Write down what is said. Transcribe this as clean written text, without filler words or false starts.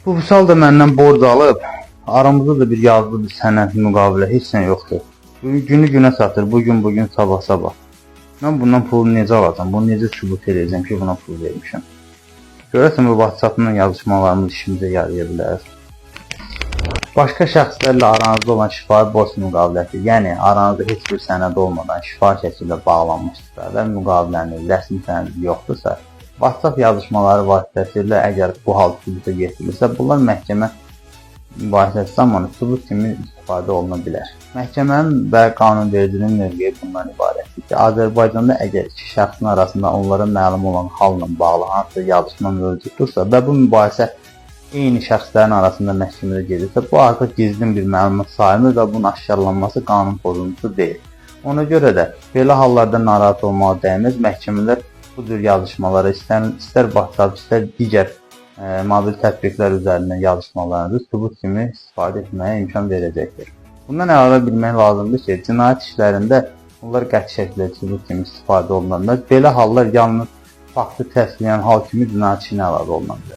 Bu Vüsal da məndən borc alıb. Aramızda da bir yazılı bir sənəd, müqavilə, heç nə yoxdur. Günü günə çatır, bugün bugün, sabah sabah. Mən bundan pulu necə alacam? Bunu necə sübut edəcəm ki, buna pul vermişəm? Görəsən bu WhatsApp-la yazışmalarımız işimizə yaraya bilər. Başqa şəxslərlə aranızda olan şifahi borc müqaviləsi, yəni aranızda heç bir sənəd olmadan şifahi şəkildə bağlanmışdırsa və müqavilənin rəsmi sənədi yoxdursa, WhatsApp yazışmaları vasitəsilə əgər bu hal sübuta yetirilirsə, bunlar məhkəmə mübahisəsi zamanı sübut kimi istifadə oluna bilər. Məhkəmənin və qanunvericinin mövqeyi bundan ibarətdir ki, Azərbaycanda əgər iki şəxsin arasında onlara məlum olan halla bağlı hansısa yazışma mövcuddursa və bu mübahisə eyni şəxslərin arasında məhkəmədə gedirsə, bu artıq gizlin bir məlumat sayılmır və bunun aşkarlanması qanun pozuntusu deyil. Ona görə də belə hallarda narahat olmağa dəyməz. Məhkəmələr bu cür yazışmalara istər WhatsApp, istər digər mobil tətbiqlər üzərindən yazışmalarınızı sübut kimi istifadə etməyə imkan verəcəkdir. Bundan əlavə bilmək lazımdır ki, cinayət işlərində bunlar qəti şəkildə sübut kimi istifadə oluna bilməz. Belə hallar yalnız faktı təsdiqləyən hal kimi cinayət işinə əlavə oluna bilər.